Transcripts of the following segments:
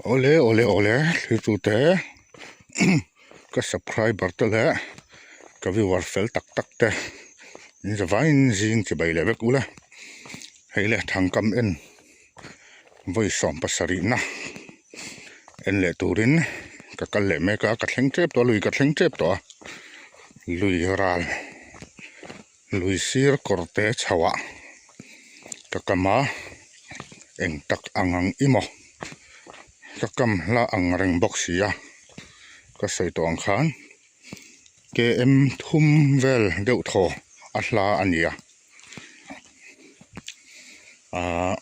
Awle awle awle thiltute ka subscriber te leh ka viewer fel tak tak te in zavaiin zing chibai leh vek ula hei le thangkam en vawi 70 na en leh turin ka kal leh mek a ka thleng tep tawh a lui ka thleng tep tawh a lui ral lui sir kawr te chho ah ka kam a eng tak ang ang i maw ka kam hla ang reng bawk si a ka sawi tawh ang khan km thum vel deuh thaw a hla a ni a ahh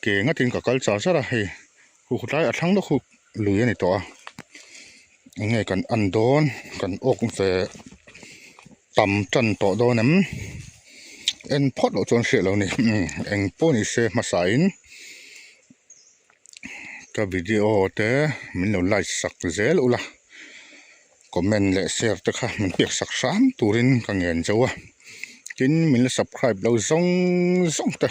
ke ngatin ka kal char char a hei hu tlai a thlang deuh khu lui a ni tawh a enge kan en dawn kan awk ve tam tan tawh dawn em en phawt loh chuan hriat loh a ni eng pawh ni se hmasa in ka video te min lo like sak zel ula comment leh share te kha min pek sak hram turin ka ngen zo a tin min la subscribe lo zawng zawng te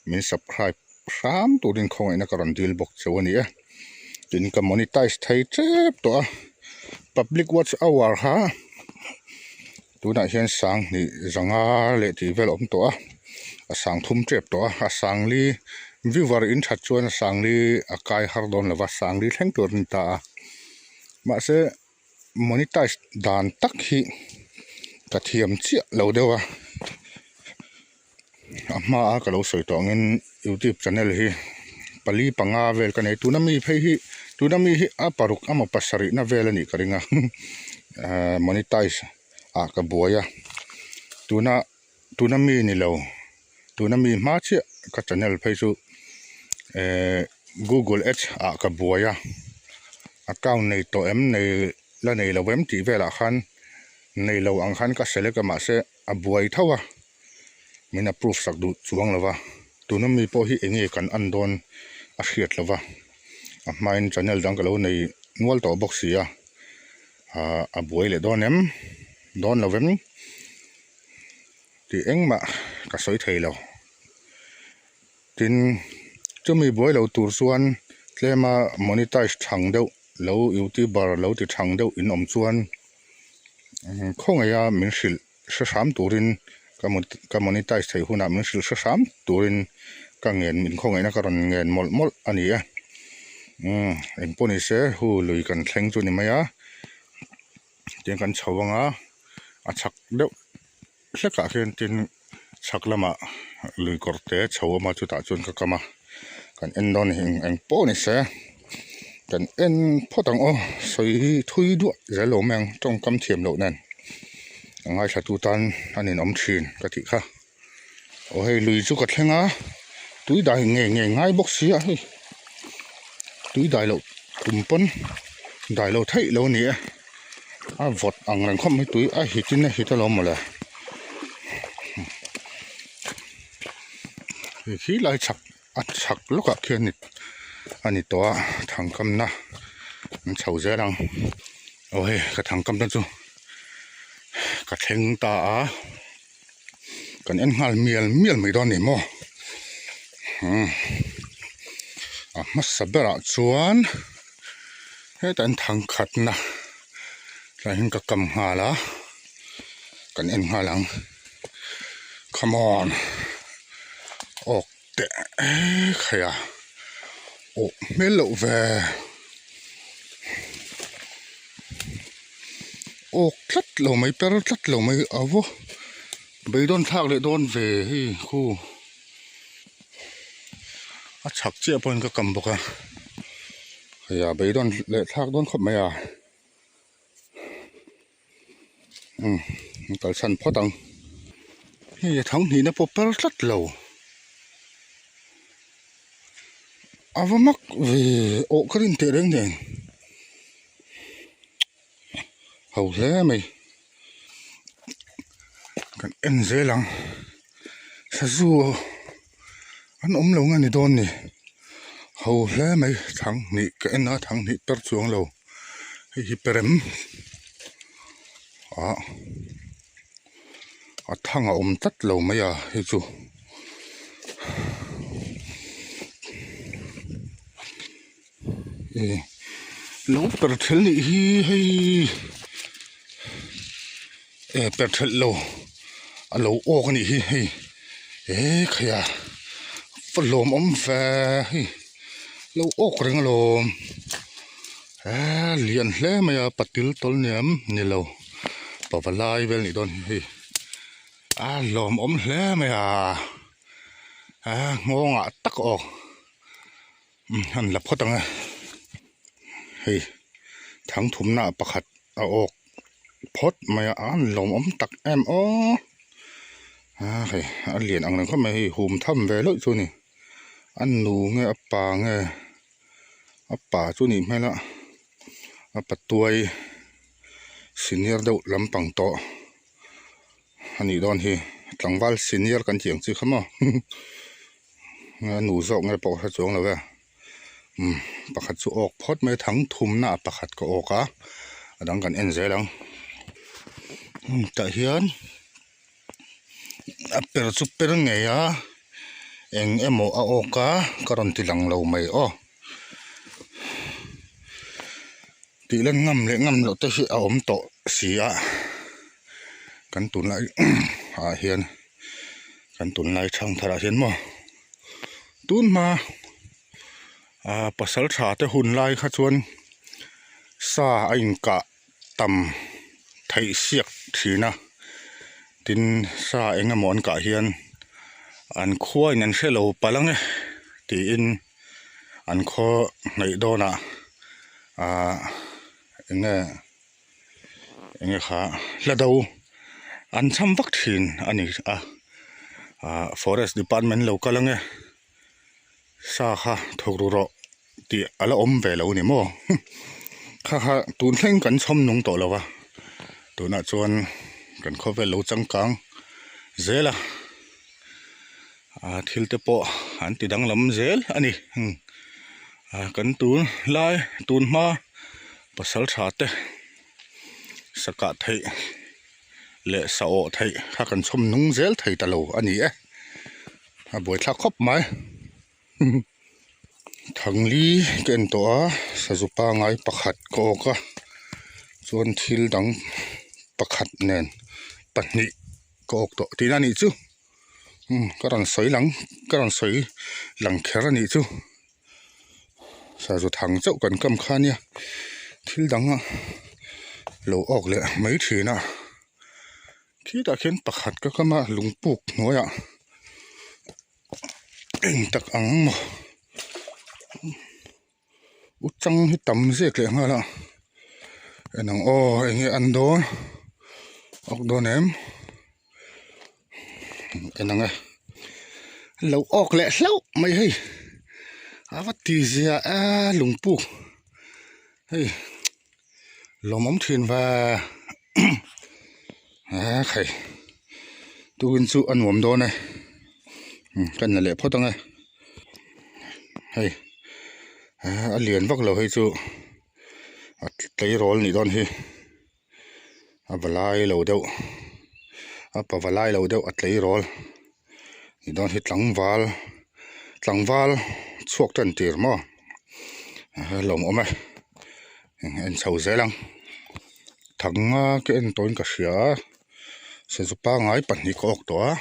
min subscribe hram turin khawngaihna ka rawn dil bawk cheu a ni e tin ka monetize thei tep tawh a public watch hour kha tunah hian sang hnih zanga leh tih vel a awm tawh a a sang thum tep tawh a a sang li viewer in that chuan a sang li a kai har dawn lo va sang li thleng tur a ni ta a mahse monetize dan tak hi ka thiam chiah lo deuh a. A hmaa ka lo sawi tawh angin youtube channel hi pali panga vel ka nei tuna mi phei hi tuna mi hi a paruk emaw pasarih na vel a nih ka ring a ahh monetize ah ka buai a tuna tuna mi ni lo tuna mi hma chiah ka channel phei chu ehh google ads ah ka buai a account nei tawh em nei la nei lo em tih velah khan nei lo ang khan ka select a mahse. a buai tho a min approve sak duh chuang lo va tuna mi pawh hi eng nge kan en dawn a hriat lo va a hmain channel dang ka lo nei nual tawh bawk si a ah a buai leh dawn em dawn lo vem tih engmah ka sawi thei lo tin chumi buai lo tur chuan tlema monetize thang deuh lo youtuber lo ti thang deuh in awm chuan. Khawngaih a min hrilh hre hram turin ka ka monetize theih hunah min hrilh hre hram turin ka ngen min khawngaihna ka rawn ngen mawlh mawlh a ni e umm engpawh ni se hu lui kan thleng chu a ni mai a tiang kan chho ang a a chhak deuh hlekah hian tin chhak lamah lui kawr te chho a awm a chutah chuan ka kam a kan en dawn a ni eng eng pawh ni se kan en phawt ang aw sawi hi thui duah zel lo mai ang tawngkam thiam loh nen a ngaithla tu tan a ninawm thin ka tih kha aw hei lui chu ka thleng a tui dai ngei ngei ngai bawk si a hei tui dai loh tum pawn dai lo theih lo a ni e. A vawt ang reng khawp mai tui a hit in a hit alawm mawle hei khi lai chhak a chhak lawkah khian a ni tawh a thangkamna an chho zel ang aw hei ka thangkamna chu ka thleng ta a kan en nghal mial mial mai dawn a ni maw umm a hmasa berah chuan. Hetah hian thang khatna tlaiah hian ka kam nghal a kan en nghal ang come on awk teh khai a awh hmel loh ve awk tlat lo mai per tlat lo mai a vaw beidawn thlak leh dawn ve hei khu. A chhak chiah pawhin ka kam bawk a hei a beidawn leh thlak dawn khawp mai a umm an kalsan phawt ang hei a thang hnihna pawh per tlat lo a va mak ve awh ka rin teh reng nen ho hle mai kan en zel ang sazu an awm lo nge ni dawn ni ho hle mai thang hnih ka en a thang hnih per chuang lo hei hi perem ah a thang a awm tlat lo mai a hei chu. E lo per thelh nih hi hei e per thelh lo a lo awk a nih hi hei e khaia va lawmawm ve hei lo awk reng alawm e lian hle mai a patil tawl niam ni lo pavalai vel nih dawn hi hei a lawmawm hle mai a a nghawngah tak a awk. Han la phawt ang e hei thang thumna pakhat a awk phawt mai a an lawmawm tak em aw a hei a lian ang reng khawp mai hei hum tham ve lawih chu a ni a nu nge a pa nge a pa chu a nih hmel a a patuai senior deuh lampang tawh a nih dawn hi tlangval senior kan tih ang chi kha maw a nu zawk nge pawh ka hre chuang lo e umm pakhat chu awk phawt mai a thang thumna ah pakhat ka awk a a dang kan en zel ang tah hian a per chu per ngei a eng emaw a awk a ka rawn ti lang lo mai aw tih lan ngam leh ngam loh te hi a awm tawh si a kan tunlai ah hian. Kan tunlai chhang tharah hian maw tun hma ah pasal tha te hun lai kha chuan sa a inkah tam theih siak thin a tin sa eng emaw an kah hian an khua in an hre lo palh ang e tiin an khaw hnaih dawnah ah eng nge. Enge kha hla do an cham vak thin a ni a ah forest department lo kal ange sa kha thawk ru rawh tih a la awm ve lo a ni maw kha kha tun thleng kan chhawm nung tawh lo va tunah chuan kan khawvel lo changkang zel a ah thil te pawh an ti danglam zel a ni ah kan tun lai tun hma. Pasal tha te sa kah theih leh sa awh theih kha kan chhawm nung zel thei ta lo a ni e a buaithlak khawp mai thangli ka en tawh a sazu pangai pakhat ka awk a chuan thil dang pakhat nen pahnih ka awk tawh tihna a nih chu ka rawn sawi lang ka rawn sawi lang kher a nih chu. Sazu thang chauh kan kam kha nia thil dang a lo awk leh mai thin a khitah khian pakhat ka kam a lungpuk hnuaiah eng tak ang maw u chang hi tam zek leh nghal a en ang aw eng nge an dawn awk dawn em. En ang e lo awk leh hlauh mai hei a va ti zia a lungpuk hei lawmawm thin va a khai tukin chu a nuam dawn e ka na leh phawt ang e hei a lian vak lo hei chu a tleirawl nih dawn hi. A va lai lo deuh a pa va lai lo deuh a tleirawl ni dawn hi tlangval tlangval chhuak tan tir maw a lawmawm e en chho zel ang thanga ka en tawhin ka hria a sazu pangai pahnih ka awk tawh a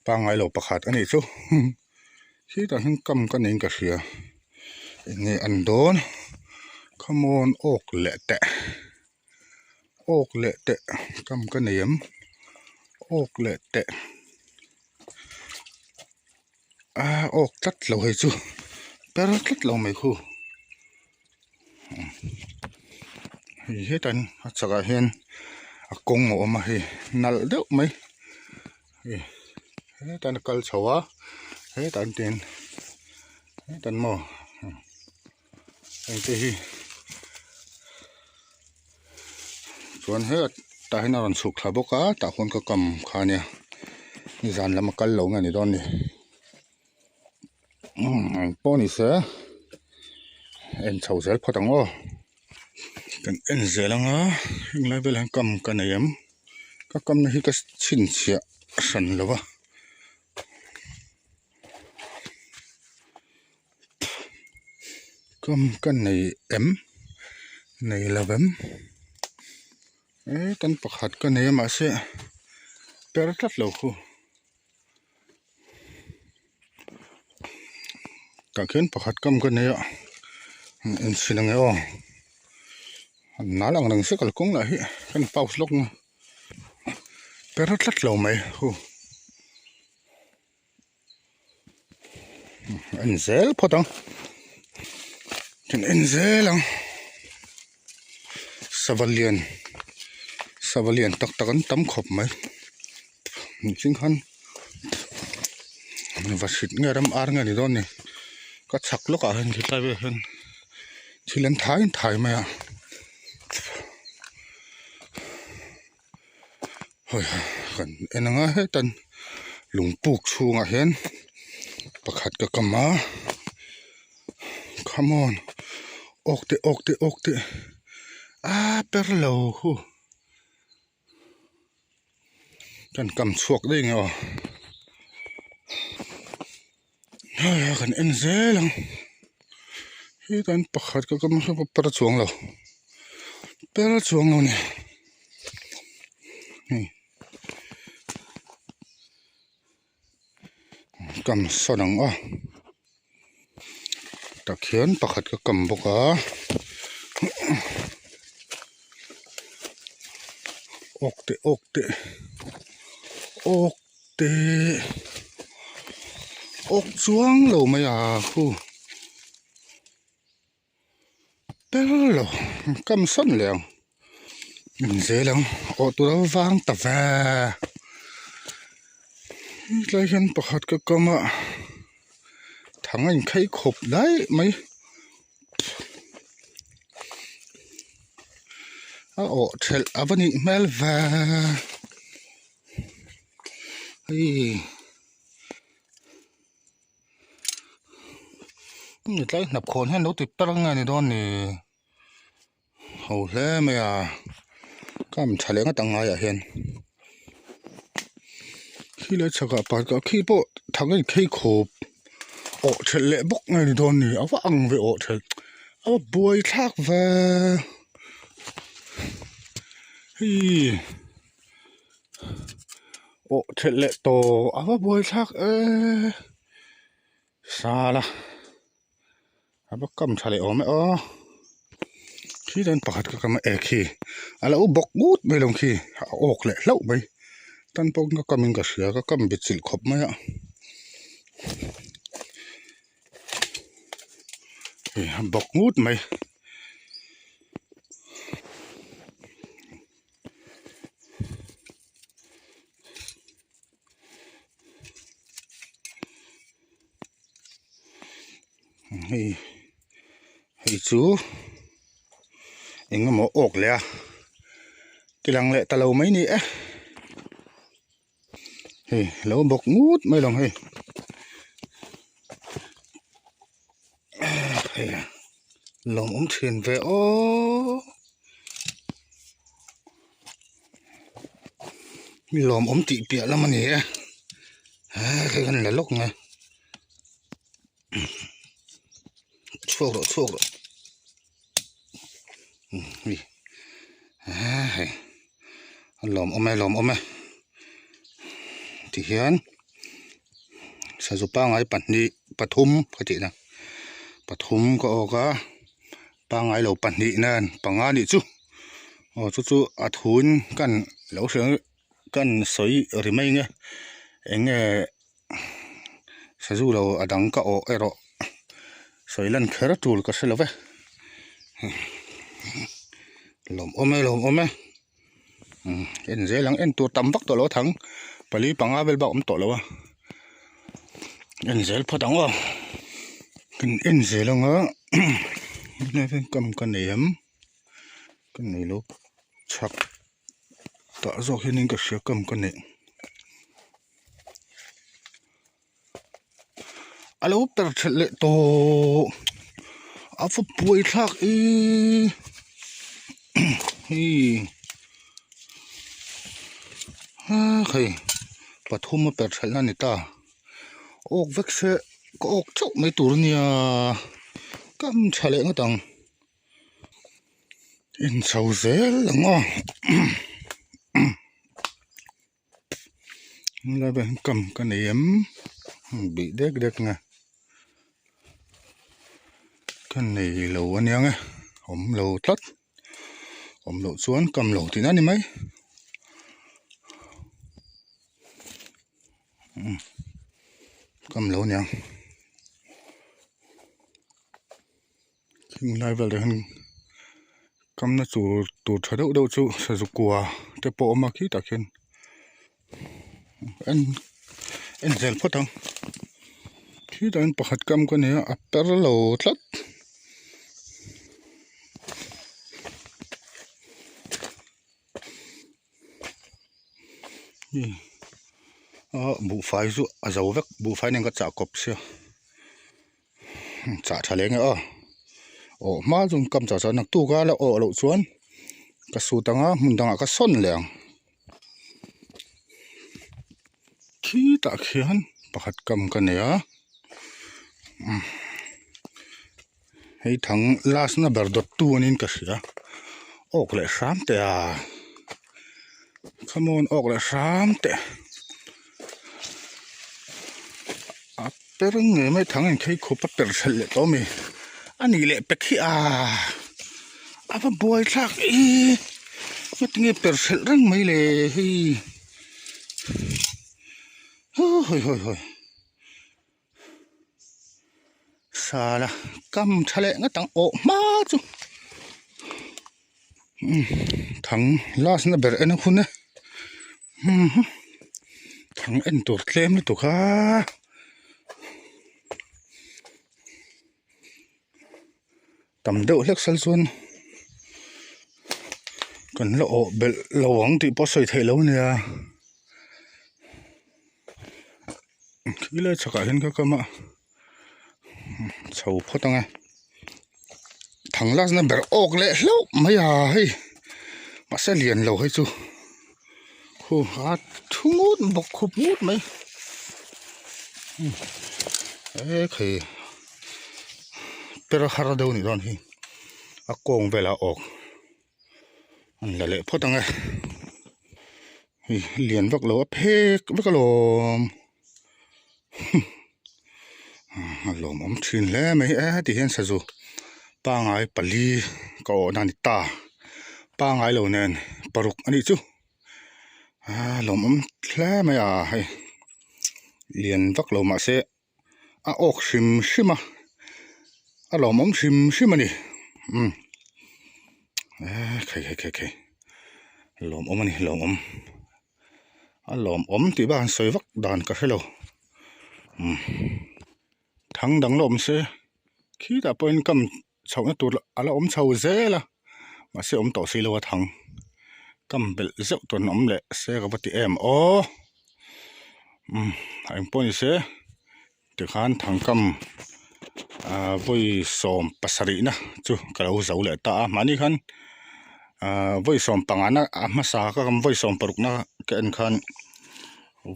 pangai lo pakhat a nih chu khitah hian kam ka neiin ka hria eng nge an dawn khamawn awk leh teh awk leh teh kam ka nei em awk leh teh a awk tlat lo hei chu per tlat lo mai khu hei hetan a chakah hian a kawng a awm a hei nalh deuh mai hei hetan a kal chho a hetan tin hetan maw heng te hi chuan he tah hian a rawn chhuk thla bawk a tah khuan ka kam kha ania nizan lam a kal lo nge ni dawn ni. Umm pawh ni se en chho zel phawt ang aw kan en zel ang a heng lai velah hian kam ka nei em ka kamna hi ka chhinchhiah hran lo va Kam ka nei em? Nei lo em? Eh kan pakhat ka nei a mahse per tlat lo khu. Tah khian pakhat kam ka nei a enchhin ang e aw nal ang reng se kalkawng lah hi kan pause lawk ang a per tlat lo mai khu. En zel phawt ang kan en zel ang sava lian sava lian tak tak an tam khawp mai mihring khan va hrit nge ram ar nge ni dawn ni ka chhak lawkah hian khilai velah hian thil an thai thai mai a. Kan en ang a hetan lungpuk chhungah hian pakhat ka kam a come on awk teh awk teh awk teh a per lo hu kan kam chhuak daih ang e aw hei a kan en zel ang hetan pakhat ka kam a per chuang lo per chuang lo a ni hei kam sawn ang a tah khian pakhat ka kam bawk a awk teh awk teh awk. Te awk chuang lo mai a khu tel lo kam sawn leh ang en zel ang awh tur a vang ta ve hetlai hian pakhat ka kam a thang a inkhei khawp daih mai a awh thelh a va nih hmel ve. Hei tlai hnap khawn hian lo ti per nge ni dawn ni ho hle mai a kam tha leh ngawt ang ngaiah hian khi lai chhakah pakhat khi pawh thang a inkhei khawp awh thelh leh bawk nge ni dawn ni a va ang ve awh thelh a va buai thlak ve hei. Awh thelh leh tawh a va buai thlak e sala a va kam tha leh awm e aw khi chuan pakhat ka kam a e khi a lo bawk ngut mai lo khi a awk leh hlauh mai tan pawh ka kam in ka hria ka kam bet chilh khawp mai a hei a bawk ngut mai. Hei hei chu eng emaw awk leh a tilang leh ta lo mai ni e hei lo bawk ngut mai lo hei hei lawmawm thin ve aw. Mi lawmawm tih piah lam a ni e hei kan la lawk nge chhuak rawh chhuak rawh hei hei a lawmawm e lawmawm e tihian sazu pangai pahnih pathum ka tihna pathum ka awk a. Pangai lo pahnih nen panga nih chu aw chu chu a thun kan lo hria kan sawi ri mai nge eng nge sazu lo a dang ka awh erawh sawi lan kher tur ka hre lo ve lawmawm e lawmawm e en zel ang en tur tam vak tawh lo thang pali panga vel bak awm tawh lo a en zel phawt ang aw kan en zel ang a helai hian kam ka nei em ka nei lo chhak tah zawk hianin ka hria kam ka neih. A lo per thelh leh tawh a va buai thlak e hei hei pathum a per thelh na a ni ta awk vek se ka awk chauh mai tur a nia. Kam tha leh ngawt ang. En chho zel ang aw. Helai vel hi kam ka nei em bih dek dek nge ka nei lo ania nge awm lo tlat awm loh chuan kam lo tihna a ni mai kam lo ania. Heng lai velah hian kamna tur tur tha deuh deuh chu sazu kua te pawh a awm a khitah khian en en zel phawt ang khitah hian pakhat kam ka nei a a per lo tlat. Buhfai chu a zo vek buhfai nen ka chah kawp sia. Chah tha leh nge aw awh hma chu kam chah chah naktuk a la awh loh chuan ka sut anga hmun dangah ka sawn leh ang khitah khian pakhat kam ka nei a hei thang last na ber dawt tu aniin ka hria awk leh hram teh a come on awk leh hram teh. Per ngei mai thang in phei khup a per hrelh leh tawh a mi a nih leh pek hi a a va buai thlak e ngatinge per hrelh reng mai le hei hawi hawi hawi sala kam tha leh ngawt ang awh hma chu thang last na ber en a hun e thang en tur tlem lutuk a tam deuh hlek sal chuan kan la awh belh lo ang tih pawh a sawi theih lo a nia khilai chhakah hian ka kam a. Chho phawt ang e thang lak na ber awk leh hlauh mai a hei mahse lian lo hei chu khu a thu ngut bawk khup ngut mai e khai per har deuh a nih dawn hi a kawng velah awk an la leh phawt ang e hei lian vak lo a phek vek alawm. A lawmawm thin hle mai e ti hian sazu pangai pali ka awhna a ni ta pangai lo nen paruk a nih chu a lawmawm hle mai a hei lian vak lo mahse a awk hrim hrim a a lawmawm hrim hrim a ni umm khai khai khai khai lawmawm a ni lawmawm. A lawmawm tih bak an sawi vak dan ka hrelo umm thang dang la awm se khitah pawhin kam chhohna tur a la awm chho zel a mahse awm tawh si lo a thang kam belh zeuh tur an awm leh se ka va ti em aw umm engpawh ni se. Tikhan thangkam ah vawi 70 na chu ka lo zo leh ta a mahni khan ah vawi 15 na a hmasa ka kam vawi 60 na ka en khan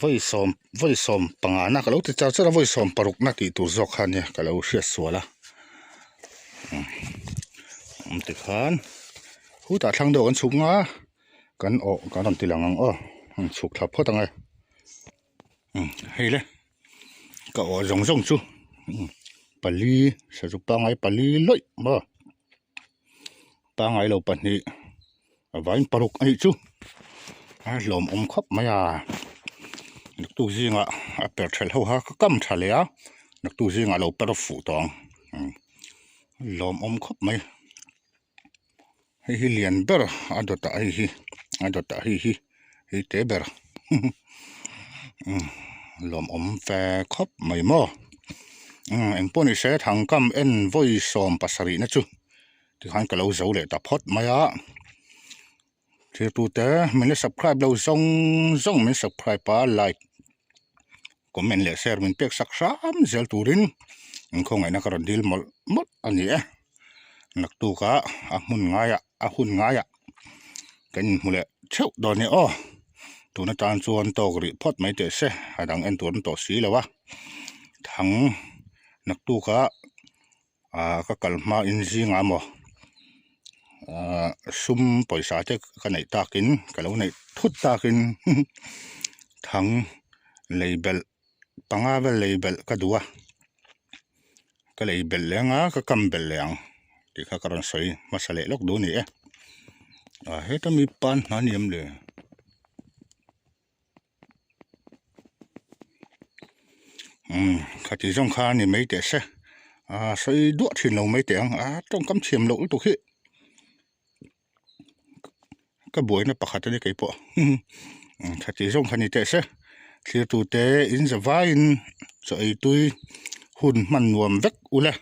vawi sawm vawi 15 na ka lo ti char char a vawi 60 na tih tur zawk kha ania ka lo hriat sual a umm tikhan khutah thlang deuh kan chhuk nga kan awh kan rawn ti lang ang aw chhuk thla phawt ang e. Hei le ka awh zawng zawng chu pali sazu pangai pali lawih maw pangai lo pahnih a vaiin paruk a nih chu a hlawmawm khawp mai a naktuk zingah a per thelh ho kha ka kam tha leh a naktuk zingah a lo per fuh tawh ang hlawmawm khawp mai. Hei hi lian ber a dawtah hei hi a dawtah hei hi hei te ber lawmawm ve khawp mai maw engpawh ni se thangkam en vawi 70 na chu tikhan ka lo zo leh ta phawt mai a thirtute min la subscribe lo zawng zawng min subscribe a like comment leh share min pek sak hram zel turin in khawngaihna ka rawn dil mawlh mawlh a ni e naktuk ah a hmun ngaiah a hun ngaiah kan inhmu leh theuh dawn nia aw tun atan chuan tawk rih phawt mai teh se a dang en tur an tawh si lo a thang naktuk ah. Ah ka kal hma in zingah maw ah sum pawisa te ka neih takin ka lo neih thut takin thang lei belh panga vel lei belh ka duh a ka lei belh leh anga ka kam belh leh ang tih kha ka rawn sawi hmasa leh lawk duh a ni e ah heta mi pan hna ni em le. Umm khati zawng kha a ni mai teh se ah sawi duah thin lo mai teh ang a tawngkam thiam loh lutuk hi ka buaina pakhat a ni kei pawh khati zawng kha ni teh se thlir tute in za vaiin chaw ei tui hun hman nuam vek ula.